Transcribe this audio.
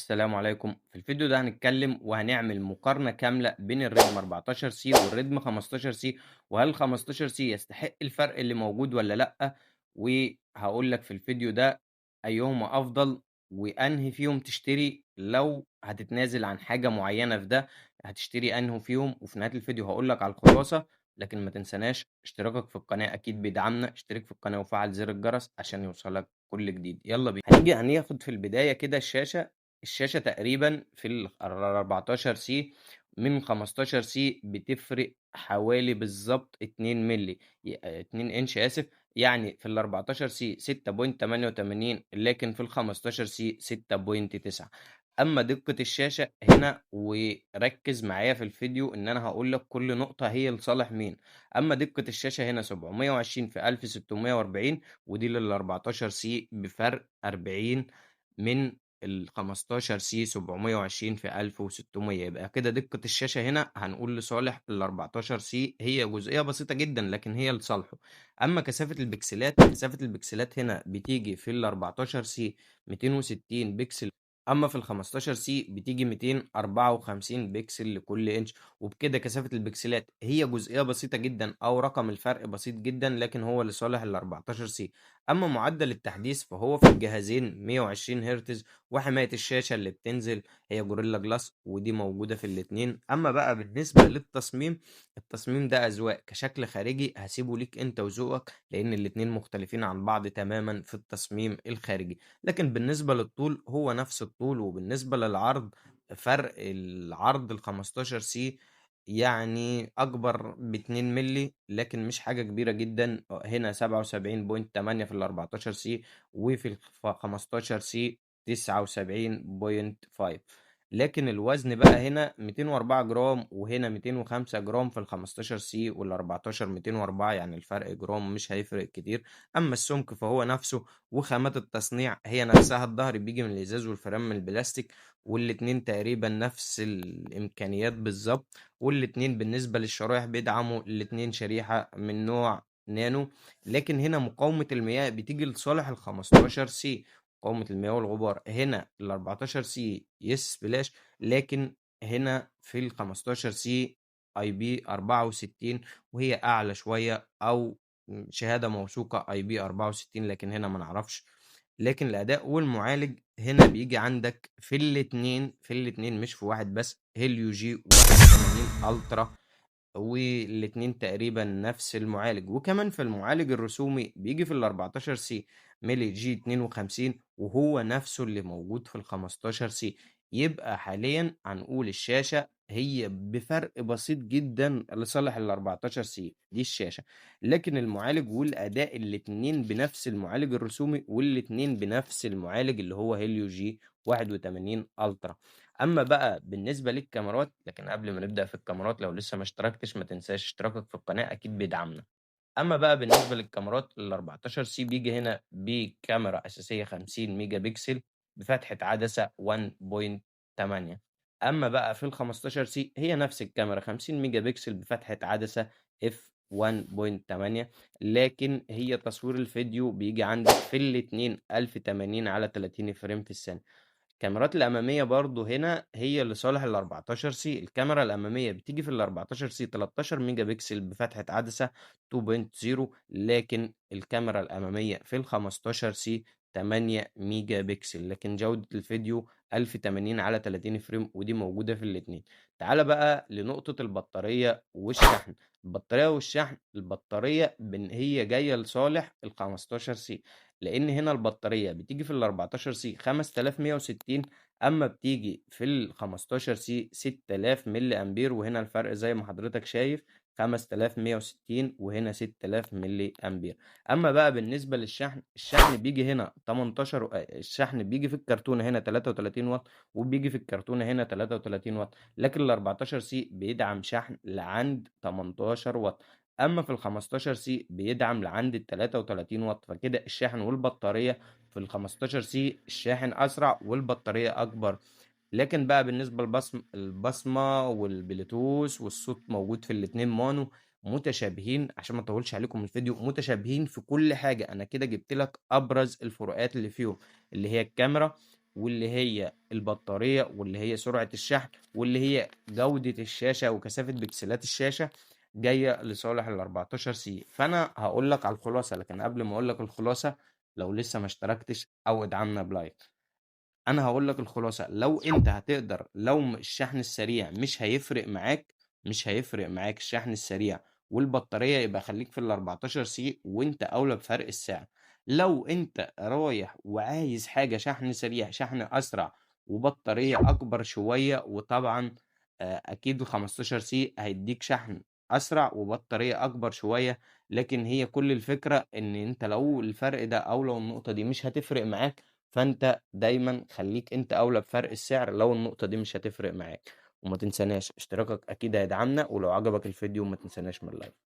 السلام عليكم. في الفيديو ده هنتكلم وهنعمل مقارنة كاملة بين ال Redmi 14 C وال Redmi 15 C، وهل 15 C يستحق الفرق اللي موجود ولا لأ؟ وهقول لك في الفيديو ده أيهما أفضل وأنهي فيهم تشتري لو هتتنازل عن حاجة معينة في ده هتشتري أنه فيهم. وفي نهاية الفيديو هقول لك على الخلاصة، لكن ما تنسناش اشتراكك في القناة أكيد بيدعمنا. اشترك في القناة وفعل زر الجرس عشان يوصلك كل جديد. يلا بينا. هناخد في البداية كده الشاشة تقريبا في ال 14 C من 15 C بتفرق حوالي بالظبط 2 ملي، 2 انش اسف، يعني في ال 14 C 6.88، لكن في ال 15 C 6.9. اما دقة الشاشة هنا، وركز معايا في الفيديو ان انا هقول لك كل نقطة هي لصالح مين. اما دقة الشاشة هنا 720 في 1640، ودي لل 14 C بفرق 40 من ال 15 C 720 في 1600. يبقى كده دقة الشاشة هنا هنقول لصالح ال 14 C، هي جزئية بسيطة جدا لكن هي لصالحه. أما كثافة البكسلات، كثافة البكسلات هنا بتيجي في ال 14 C 260 بكسل، أما في ال 15 C بتيجي 254 بكسل لكل إنش. وبكده كثافة البكسلات هي جزئية بسيطة جدا أو رقم الفرق بسيط جدا، لكن هو لصالح ال 14 C. أما معدل التحديث فهو في الجهازين 120 هرتز، وحماية الشاشة اللي بتنزل هي Gorilla Glass ودي موجودة في الاتنين. أما بقى بالنسبة للتصميم، التصميم ده أذواق، كشكل خارجي هسيبه ليك أنت وذوقك لأن الاتنين مختلفين عن بعض تماما في التصميم الخارجي. لكن بالنسبة للطول هو نفس الطول، وبالنسبة للعرض فرق العرض ال 15 C يعني أكبر باتنين ملي، لكن مش حاجة كبيرة جدا. هنا 77.8 في ال 14 C، وفي ال 15 C 79.5. لكن الوزن بقى هنا 204 جرام وهنا 205 جرام في ال 15 C، وال 14 204، يعني الفرق جرام مش هيفرق كتير. أما السمك فهو نفسه، وخامات التصنيع هي نفسها، الظهر بيجي من الإزاز وال frame من البلاستيك، والاتنين تقريبا نفس الإمكانيات بالظبط. والاتنين بالنسبة للشرايح بيدعموا الاتنين شريحة من نوع نانو، لكن هنا مقاومة المياه بتيجي لصالح ال 15 C، مقاومة المياه والغبار. هنا ال 14 C splash، لكن هنا في ال 15 C IP 64، وهي أعلى شوية أو شهادة موثوقة IP 64، لكن هنا ما نعرفش. لكن الأداء والمعالج هنا بيجي عندك في الاتنين مش في واحد بس، Helio G 81 Ultra، والاتنين تقريبا نفس المعالج. وكمان في المعالج الرسومي بيجي في ال 14 C Mali G 52، وهو نفسه اللي موجود في ال 15 C. يبقى حاليا هنقول الشاشة هي بفرق بسيط جدا لصالح ال 14 C دي الشاشة، لكن المعالج والأداء الاتنين بنفس المعالج الرسومي، والاتنين بنفس المعالج اللي هو Helio G 81 Ultra. أما بقى بالنسبة للكاميرات، لكن قبل ما نبدأ في الكاميرات لو لسه ما اشتركتش ما تنساش اشتراكك في القناة أكيد بيدعمنا. أما بقى بالنسبة للكاميرات، ال 14 C بيجي هنا بكاميرا أساسية 50 ميجا بكسل بفتحة عدسة 1.8. أما بقى في ال 15 C هي نفس الكاميرا 50 ميجا بكسل بفتحة عدسة F 1.8، لكن هي تصوير الفيديو بيجي عندك في الاتنين 1080 على 30 frame في الثانية. الكاميرات الأمامية برضو هنا هي لصالح ال 14 C. الكاميرا الأمامية بتيجي في ال 14 C 13 ميجا بكسل بفتحة عدسة 2.0، لكن الكاميرا الأمامية في ال 15 C 8 ميجا بكسل، لكن جودة الفيديو 1080 على 30 frame، ودي موجودة في الاتنين. تعال بقى لنقطة البطارية والشحن. البطارية والشحن، البطارية هي جاية لصالح ال 15 C، لأن هنا البطارية بتيجي في ال 14 C 5160، أما بتيجي في ال 15 C 6000 ملي أمبير، وهنا الفرق زي ما حضرتك شايف 5160 وهنا 6000 ملي أمبير. أما بقى بالنسبة للشحن، الشحن بيجي هنا 18، الشحن بيجي في الكرتونة هنا 33 واط، وبيجي في الكرتونة هنا 33 واط، لكن ال 14 C بيدعم شحن لعند 18 واط، أما في ال 15 C بيدعم لعند ال 33 واط. فكده الشاحن والبطارية في ال 15 C الشاحن أسرع والبطارية أكبر. لكن بقى بالنسبة البصمة والبلوتوث والصوت موجود في الاتنين mono، متشابهين، عشان ما اطولش عليكم الفيديو، متشابهين في كل حاجة. أنا كده جبت لك أبرز الفروقات اللي فيهم، اللي هي الكاميرا واللي هي البطارية، واللي هي سرعة الشحن، واللي هي جودة الشاشة وكثافة بكسلات الشاشة، جاية لصالح ال 14 C. فأنا هقول لك على الخلاصة، لكن قبل ما أقول لك الخلاصة لو لسه ما اشتركتش أو ادعمنا ب like. أنا هقول لك الخلاصة، لو أنت هتقدر، لو الشحن السريع مش هيفرق معاك، مش هيفرق معاك الشحن السريع والبطارية، يبقى خليك في ال 14 C وأنت أولى بفرق السعر. لو أنت رايح وعايز حاجة شحن سريع، شحن أسرع وبطارية أكبر شوية، وطبعا أكيد ال 15 C هيديك شحن أسرع وبطارية أكبر شوية، لكن هي كل الفكرة إن أنت لو الفرق ده أو لو النقطة دي مش هتفرق معاك، فأنت دايما خليك أنت أولى بفرق السعر لو النقطة دي مش هتفرق معاك. وما تنساناش اشتراكك أكيد هيدعمنا، ولو عجبك الفيديو ما تنساناش من ال like.